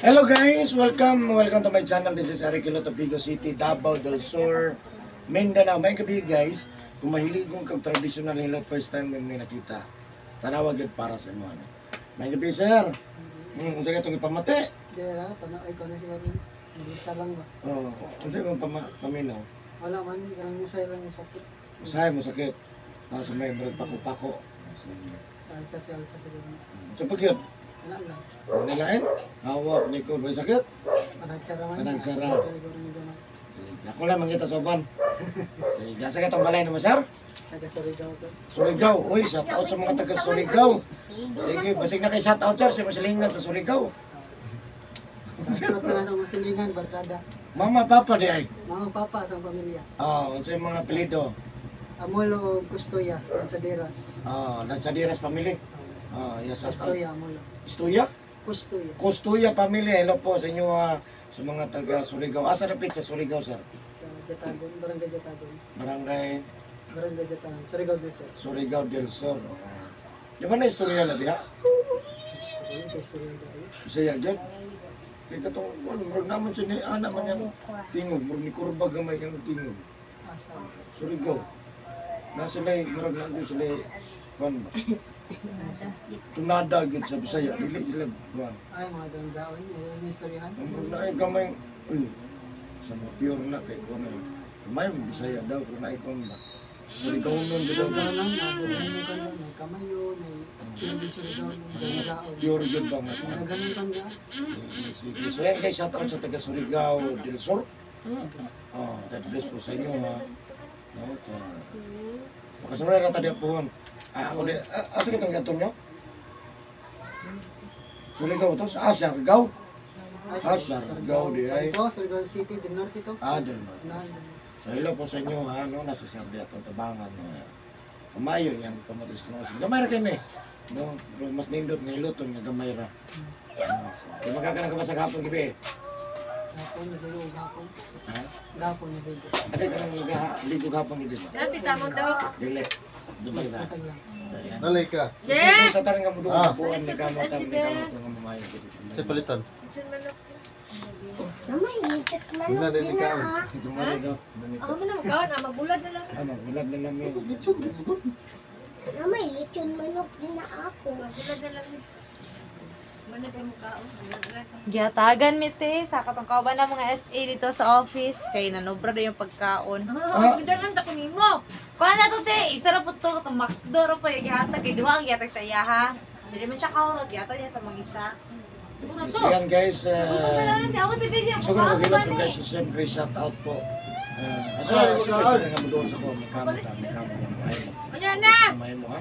Hello guys! Welcome! Welcome to my channel. This is Eric Hilot of Vigo City, Davao del Sur, Mindanao. May gabi guys, kung mahilig kong kag traditional hilot, first time may nakita. Tanawa gyud para sa imo. Ano. May gabi, sir. Unsa ka itong ipamati? Di na, ay ko na siguro. Bisa lang ba? Oh, unsa imong paminaw? Wala man, karang musay lang yung sakit. Usahay mo sakit. Nasa may murag pako-pako. Sige. Alsa si alsa siguro. Sa pagyud? Wala lang. Manilain? Hawak ni ko. May sakit? Panagsara man. Panagsara. Siguro ni gamay. Sige. Ako lang mangita sa uban. Sige. Asa ka itong balay naman, sir? Taga Surigao ko. Surigao. Uy, shout out sa mga taga Surigao. Sige, basig na kay shout out, sir, sa masilingan sa Surigao. Sa na sa mga silingan, barkada. Mama, papa di ay. Mama, papa, sa pamilya. Ah, unsa yung mga apelyido? Amolo o Custoya, Lanzaderas. Ah, Lanzadiras family. Ah, yes, shout out. Custoya, Amolo. Istuya? Custoya. Kustuya family. Hello po sa inyo sa mga taga Surigao. Asa na sa Surigao, sir? Sa Jatagon, Barangay Jatagon. Barangay Barangay Jatagon, Surigao del Sur. Surigao del Sur. Ah. Di ba na istorya na diha? Ayun, kay Surigao tayo. Bisaya dyan. Kaya katong, ano, murag naman siya ni ana man yung tingog. Murag ni kurba gamay yung tingog. Asa. Surigao. Na sila, murag na gyud sila, kuan ba? Tunada gyud sa Bisaya, dili sila kuan. Ay, mga daon-daon. Yung istoryahan. Ang murag na ay gamay, uy, sa mga pure na kay kuan na. Gamay mo Bisaya daw pero naay kuan ba. Surigao nun gyud daw. Surigao lang, nabulin ka lang, may kamayo, may yung Surigao, daon-daon. Pure gyud ba nga. Mga ganun kang ga. Sige, sige. So yan guys, shout out sa taga Surigao del Sur. Oh, God bless po sa inyo ha. No, sa Makasuray ra tadi pohon. Ah, ako di, ah, asa kitong ganton nyo? Surigao to? Ah, Siargao? Ay, Ah, Siargao di ay. Ito, Surigao City, del Norte ito. Ah, del Norte. Unahan. So hello po sa inyo ha, no, nasa Siargao atong tabangan. Umayo yan, pamatis ko. Gamay ra kini. No, pero mas nindot nga iluton nga gamay ra. Ah, so, di makakana ka ba sa gapon gabi? Gapon, nagligo gapon. Ha? Gapon, nagligo. Ano ka nang nagligo gapon gabi ba? Dati tamo daw. Dili. Dubay ra. Patag lang. Ayan. Nalay ka. Sige, sa taring nga mo doon Ah. sa buwan ni kamot ang ni kamot nga mamayo dito Sa palitan. Kitchen manok. Mama, higit Wala manok din din ikaw. na ah. Dumari no. Ako mo na magkaon, ah, magulad na lang. Ah, magulad na lang yun. Mama, lechon manok din na ako. Magulad na lang. Manag ay mukhaon. Magulad. Gihatagan mi te sa katong kauban na mga SA dito sa office kay nanobra na yung pagkaon. Ah, gidalan ta ko nimo. Kuha na to te, isa ra pud to katong McDo ra pa gihatag kay duha ang gihatag sa iya ha. Dili man siya kaurot, gihatag niya sa mga isa. Mura So to. yan guys, Gusto na lang siya ako te siya. so kung nagilot po guys, so siyempre shout out po. Asa siyempre sa nga mo doon sa ko, may kamot ha, may kamot yung may mo. Kanya na. May mo ha.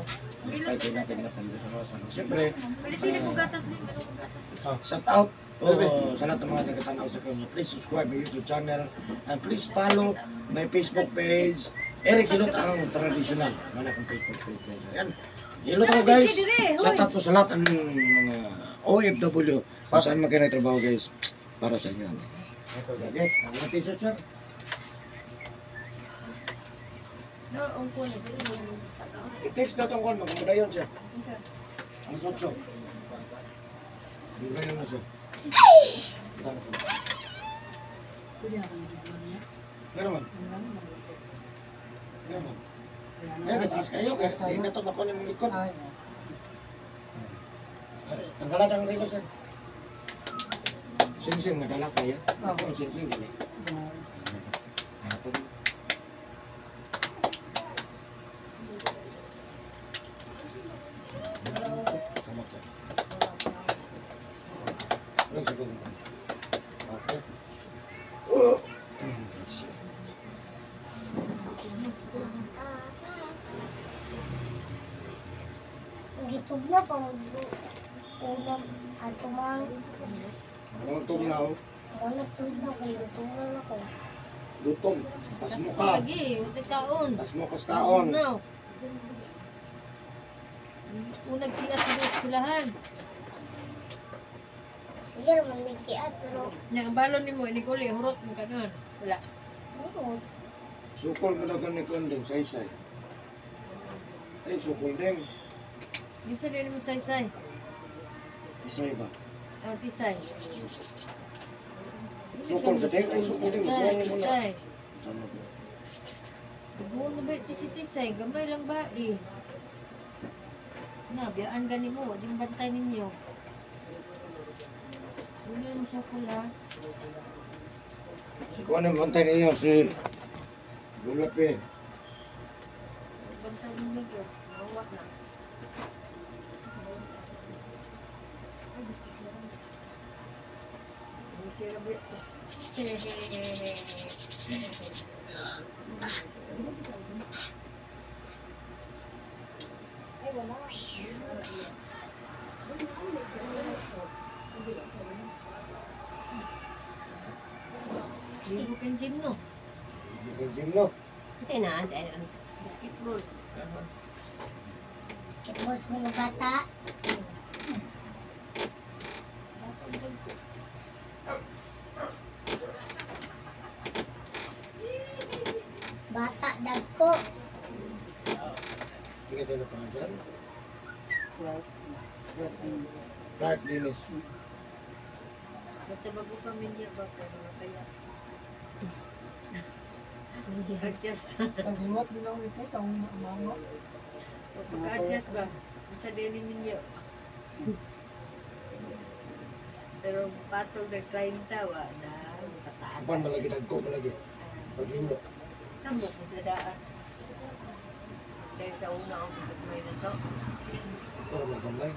Ay, kay natin na pambisonosan. Siyempre, Palitin ko gatas, may manok ko gatas. shout out oh, sa lahat ng mga nagtatanaw sa kanya. Please subscribe my YouTube channel and please follow my Facebook page. Eric Hilot ang traditional. Wala akong Facebook page guys. Ayan. Hilot ako guys. Shout out po sa lahat ng mga OFW kung saan man kayo nagtrabaho guys. Para sa inyo. Ano. Okay, ang mga t-shirt, sir. No, ang kuno. I-text na itong call, magmudayon siya. Ang sotso. Mudayon na siya. Tama ko. Pwede na kami dito niya. Meron man. Ang dami man. Meron man. Ayan, Ayan, nataas kayo. Kaya di na ito makuha yung likod. Ay, Ay, tanggalan ang relo, sir. Sing-sing, madala kayo. Ako ang sing-sing, dili. gumari. Ah, ito. Kamot, sir. Ano siguro? Okay. Oh. Shit. Gitog na pa ulam ato mang Ano tugnaw? wala tugnaw kay lutuan ako. Lutong. Pas mo ka. Lagi, utay kaon. Pas mo kas kaon. No. Unag kiat sa eskwelahan. Sige man may kiat pero Nya ang balon nimo inig uli hurot mo kanon. Wala. oo. Sukol mo na ni Kondeng, saysay. Ay, sukol din. Ginsa din mo saysay. Isay ba? Oh, Tisay. Sukol ka din. Ay, sukol din. Tisay, Magkuhan mo na. Tisay. Sama ko. Dugo na ba ito si Tisay? Gamay lang ba eh. Na, biyaan gani mo. Wag yung bantay ninyo. Wala yung sukol ha. Si kuha na bantay ninyo. Si Lula P. Bantay ninyo yun. Mawat na. Ay, sira ba ito? Ay, wala. Ligo kang gym, no? Hindi kang gym, no? Kasi na, ante, ano. Basketball. Basketball sa mga bata. Batang dagko. Bata dagko. Hindi ka tayo napansan. Clark. Clark din. Clark Dennis. Basta bago pa minyo ba ko mga kaya. Adjust. Taghiwat din ako ito. Ang mama. O pag-adjust ba? Sa din ni minyo. Pero patog nag 30 wa na kataan. Upan malagi dagko malagi. Paglinyo. Tamo ko sa daan. Dahil sa una ang pagmay na to. Ito na gamay.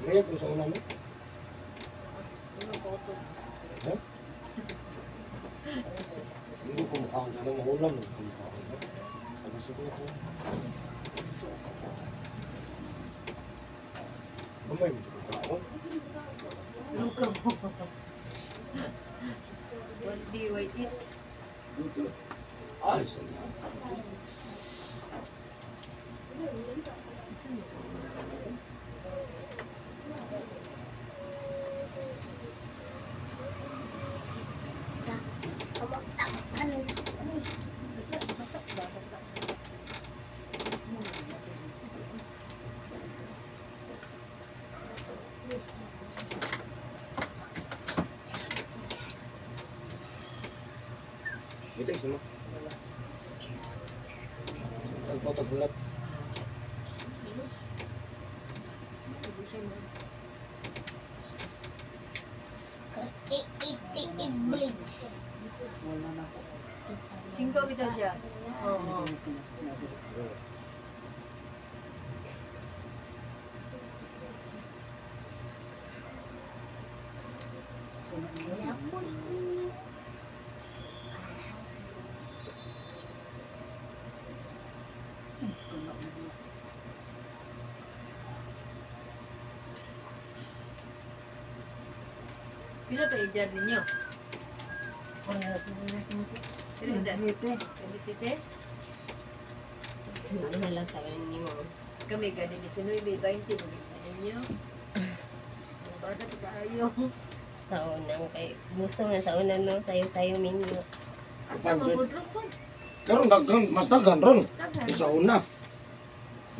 Maya kung sa una mo. Hindi ko to. Ha? Hindi ko kumukhaan dyan. Ang mahulam. Kumukhaan ba? Sabi siguro ko. Gamay mo siya kumukhaan. Luka mo. What do you eat? Dito. Ay, salamat. Saan mo ito? Kamagtak. Ano? Basa, basa ba? Basa, basa. May text mo? Tagpo, tagbulat. Iti-iblis. Wala na ako. Singko bitaw siya. Oo. Pila pa edad ninyo? Pila edad? 27? Hindi na lang sa amin mo. Kami gani 19, 20 ninyo. Ang bata pa kaayo. Sa unang kay gusto mo sa una no, sayo-sayo minyo. Asa Panjud. mabudrong kon? Karon daghan, mas daghan ron. Daghan. Sa una.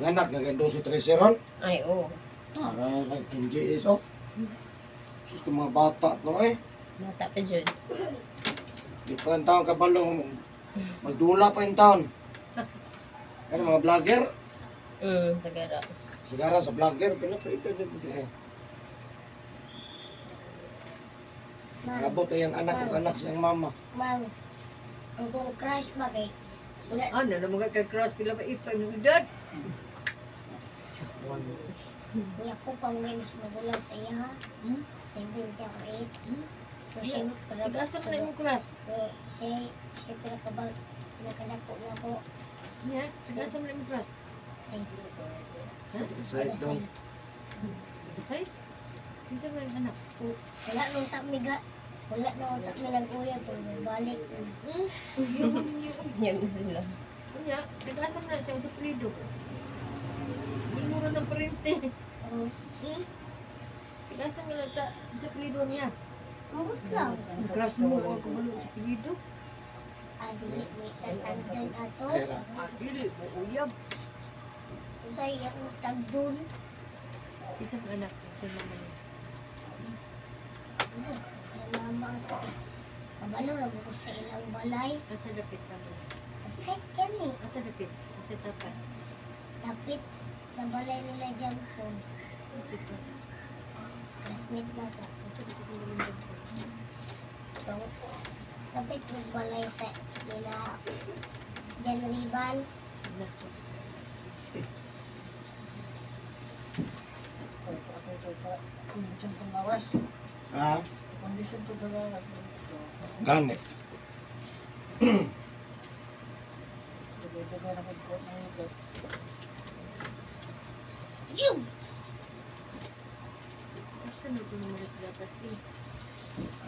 Nganak nga kay 12 13 ron. Ay, oo. Para kay Kim J is oh. Sus ko mga bata ko eh. Bata pa jud. Di pa ang taon kabalo. Magdula pa yung taon. Ano mga vlogger? Sagara. Sigara sa vlogger. Pila pa ito. Eh. Abot ay ang anak ug anak siyang mama. Ma'am, ang kong crush ba kay wala Ano na mga kag-cross pila pa ipay mo edad? wala ko pang may mas magulang sa iya ha. Hmm? 7 siya ko 8. Hmm? So siya Pag-asa mo na imong crush. siya siya pinakabag pinakadako na ko. Nya, pag-asa mo na imong crush. Say, Side dong. Decide? Kinsa man ang anak? Wala nung tak mi wala nung tak mi nag-uyab pag balik. Yan sila. Nya, pag-asa mo na siya sa pulido. Hindi mo rin ng parente. Pag-asa mo na ta sa pulido niya. Mabot lang. Ang crush mo or kumalo sa pulido. Adi, may tatagdan ato. Pera. Ah, dili mo uyab. Usay akong tagdun. Isang anak sa mama niya. Sa mama ko. Kabalo ra ko sa ilang balay. Asa dapit kami? Sa kani. Asa dapit? Asa tapat? Dapit sa balay nila Jampon. Dapit pa. Classmate na ko. Asa dapit nila Jampon? So, dapit yung balay sa nila Jan Riban. Nako. Condition pang lawas. Ha? Condition po sa lawas. Gani. Dugay-dugay na po ng higit. Yug! Asa na ito namalit gatas din?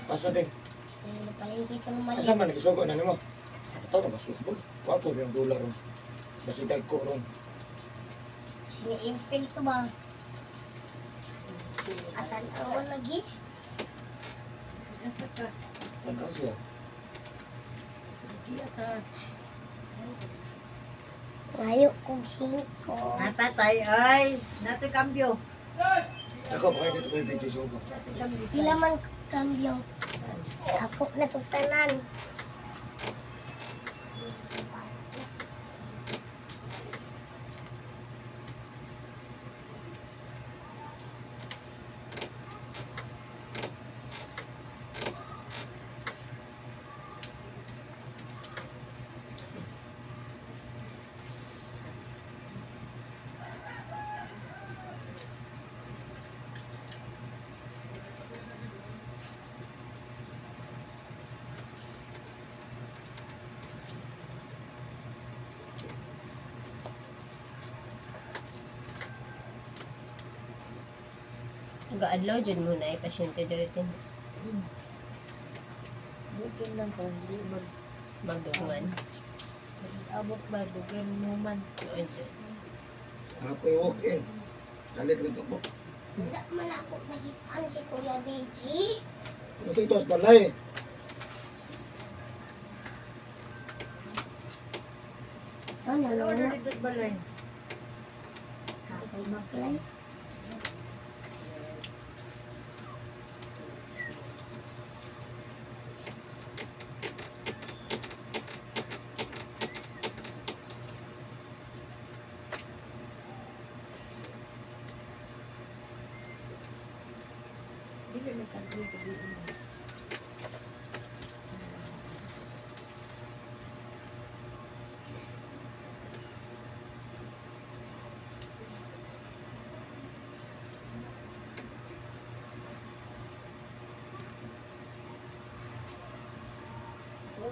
Pasa din. Palengke ko naman. Asa man nagisugo na nimo? Ito na basketball. Wapo yung dula ron. Basi dagko ron. Siniimpil ko ba? Atan ako lagi. Asa ka? Ano siya? Lagi ata. Ngayo kong singko. Napatay ay. Nato cambio. Ako, baka dito ko yung video sugo. Sila man kambyo. Ako natugtanan. Gaadlaw jud mo na ay pasyente diri tin. Bukin lang ko, hindi mag Magdugman. abot ba, dugay mo man. Noon jud. Ako yung walk-in. Dalit lang ka po. Wala man ako nakitaan si Kuya Benji. Kasi ito sa balay. Ano Ano na? dito sa balay? Ako maklay. Dili na kagli gabi.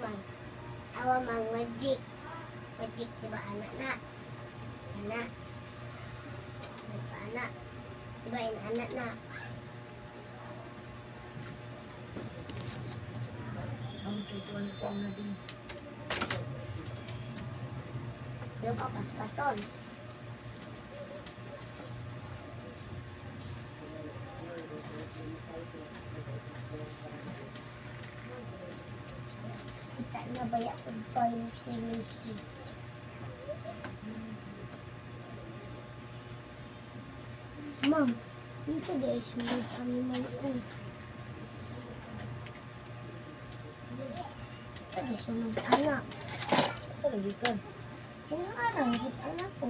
Man. Awa mang magic. Magic, di ba anak na? Anak. Nagpa-anak. Di ba anak na? Ang kituan sa una din. Ano pa paspason? Kita na ba yung pa yung si Ma'am, dito guys, may animal ko. Pwede sunod anak. Asa lagi ka? Hinaarang, anak ko.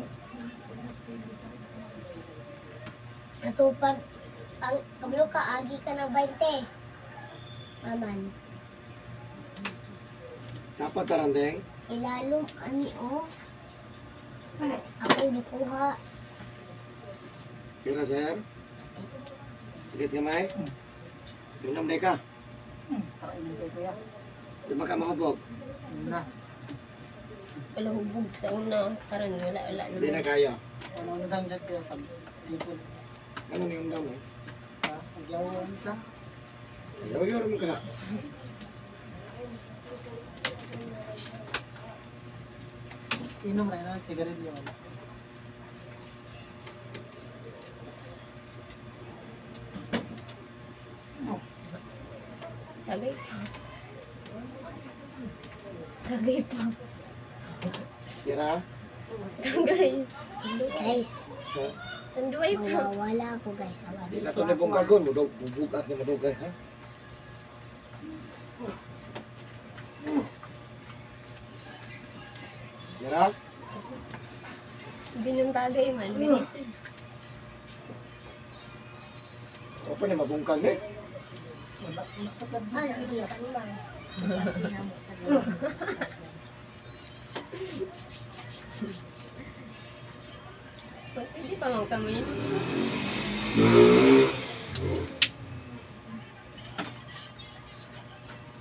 Natupag, ang kablo ka, agi ka ng 20. Maman, Dapat tarandeng. ilalom ani o. Ako gikuha. Kira sir. Sakit gamay. Minom day ka. Para inom kay kuya. Di ba ka mahubog? Na. Kalahubog sa una karon wala wala Hindi na naman. kaya. Ano undang dyan kaya pag ipon. Ano ni undang mo? Ha? Pagyaw ang isa. Ayaw yor mo ka. Inom na yun, sigarilyo. Tagay pa. Tagay pa. Kira. Tagay. Guys, Ha? Tanduay pa. Mawawala ako guys. Awa Di dito na to ni ako. bungkagon, mudog bubugat ni madugay ha. Yara, Binuntagay man. Bilis eh. open ni mabungkag ni. Ano, hindi ka naman. Pwede pa man kami.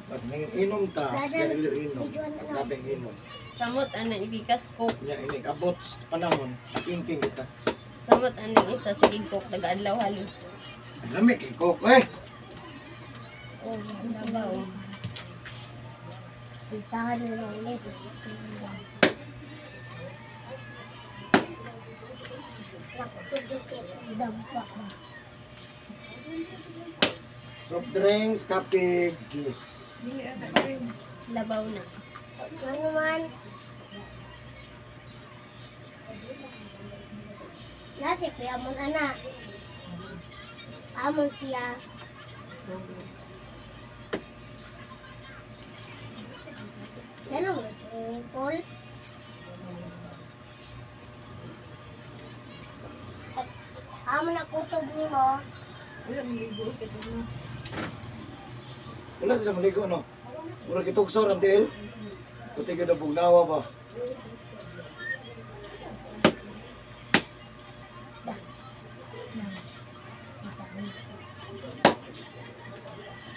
Pag may inom ta, sigarilyo inom, labing inom. Samot anang ibikas coke. Nya ini abot sa panahon, kingking kita. Samot anang isa sige coke taga-adlaw halos. Ang lami kay coke eh. Oh, sabaw. Sisahan mo lang ulit. Naku, sudyo kay dampa ba? Soft drinks, kape, juice. Labaw na. Ano man? Nasi kuya mon anak. Amon siya. Lalo mo swimming pool. Amon na kutob nimo. Wala maligo kay na. Wala sa maligo no. Mura kitugso ang tiil. Kuti gyud ang bugnawa ba.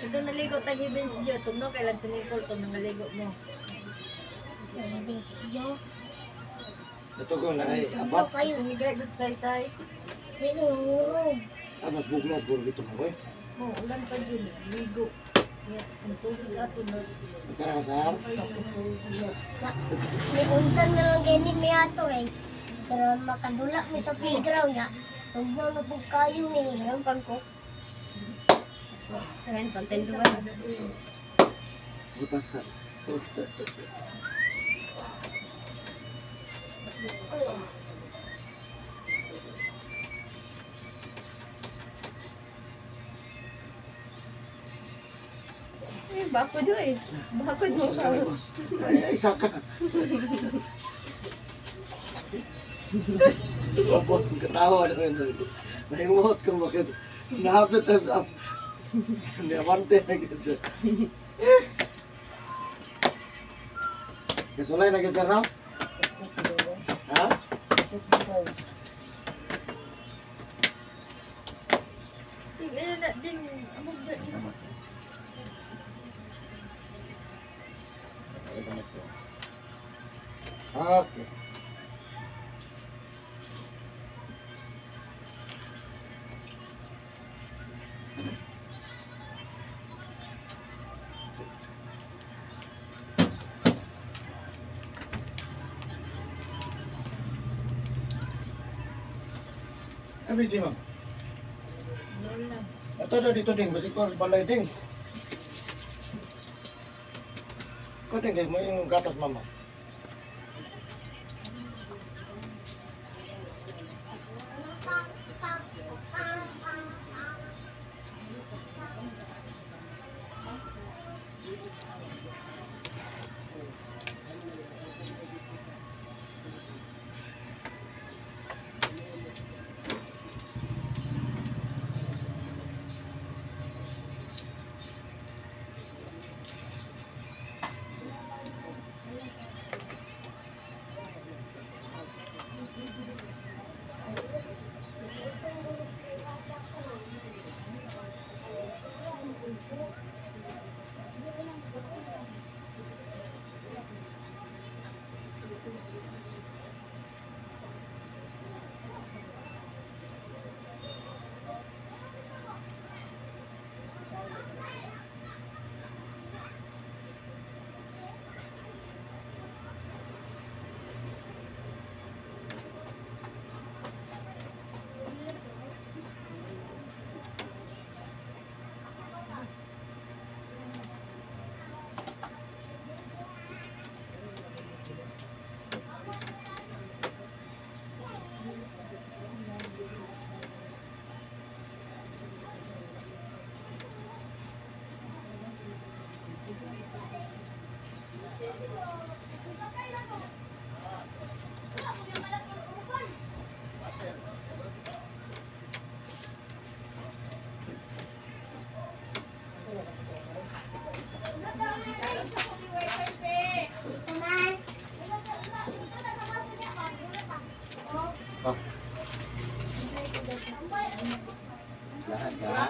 Ito naligo tag Heavens Joe, tugno kailan swimming pool to nangaligo mo. Heavens Joe. Natugon na ay Tugno abat. kayo. Tumigay gud say-say. Dili ngurog. Ah, mas bugnaw siguro dito mo eh. Mo ulan pa jud ligo. Nya ang tubig ato na. Tara sir. May untan na lang gani may ato eh. Pero makadula mi sa playground ya. Tugno na pud kayo mi. Ang pag-coke. Ayan, pagtanduan. Butas ka. Ay, bakod eh. Bakod mo sa Ay, ay, saka. Obot, ang katawa na yun. Nahimuot kung bakit. Nahapit ang up. Niamante na gid siya. Gasolay na gid sir, no? Ha? Din amog Okay. Ay, BJ mo. Lola. Ito na dito ding, basi ko sa balay ding. Ko ding kay mo yung gatas mama. Ha?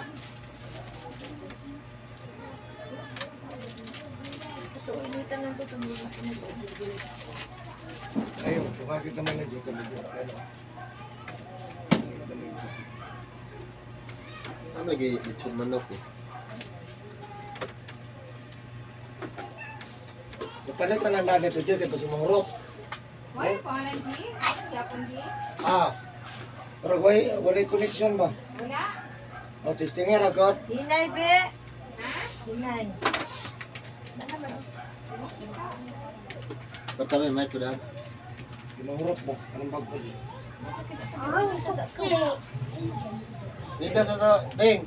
Ito, initan lang ito. Ayun, tumagit naman na dito. Ano? Ano lagi lechon manok ko? Ipalit na lang dali ito dyan, kaya sumurot. Wala pangalan di? Yapon di? Ah, Pero wala, wala connection ba? Wala. O, testing nga, God. Hinay be. Ha? Hinay. pertama may kudan. Sumurot ba? Anong bago siya? Ah, sukli. Dito sa ding.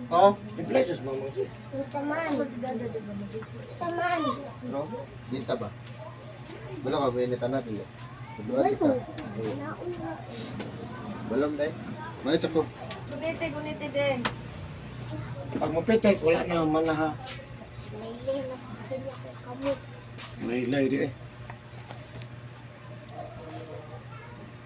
Oh, I-places mo mo siya. Saman. Saman. no? Dito ba? Wala ka may nita natin. Dua kita. Nauna. Balom dai. Malit sa ko. Gunite, gunite din. Pag mapitik, wala na man na ha. Laylay na kanya ko kamot. May ilay di eh.